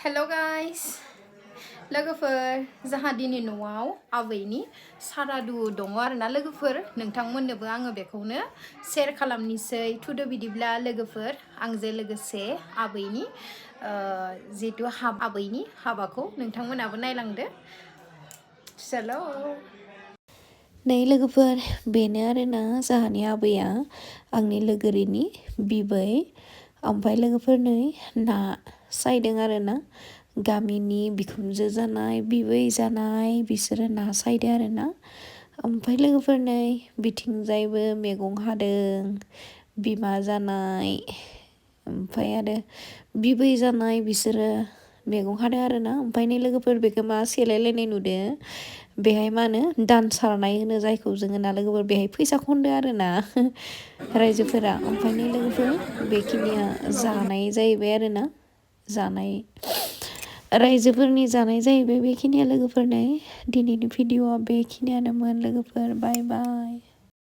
Hello guys, लोगोफोर जाहा दिनै न'आव आबैनि saradu दङ आरोना लोगोफोर नोंथांमोननोबो आङो बेखौनो शेयार खालामनिसै थुदो बिदिब्ला लोगोफोर आंजों लोगोसे आबैनि जितु आबैनि हाबाखौ नोंथांमोनाबो नायलांदो चलो नै लोगोफोर बेनो आरोना जाहानि आबैया आंनि लोगोरिनि बिबै ओमफ्राय लोगोफोर नै ना सायदों आरोना गामिनि बिखुनजो जानाय बिबै जानाय बिसोरो ना सायदों आरोना ओमफ्राय लोगोफोर नै बिथिंजायबो मैगं हादों बिमा जानाय ओमफ्राय आरो बिबै जानाय बिसोरो मैगं हादों आरोना ओमफ्राय नै लोगोफोर बेखौ मा सेलायलायनाय नुदों बेहाय मा होनो दान सारनाय होनो जायखौ जोङो ना लोगोफोर बेहाय फैसा खनदो आरोना रायजोफोरा ओमफ्राय नै लोगोफोर बेखिनिया जानाय जाहैबाय आरोना जानाय रायजोफोरनि जानाय जाहैबाय बेखिनिया लोगोफोर नै दिनैनि भिडिअआ बेखिनियानोमोन लोगोफोर बाय बाय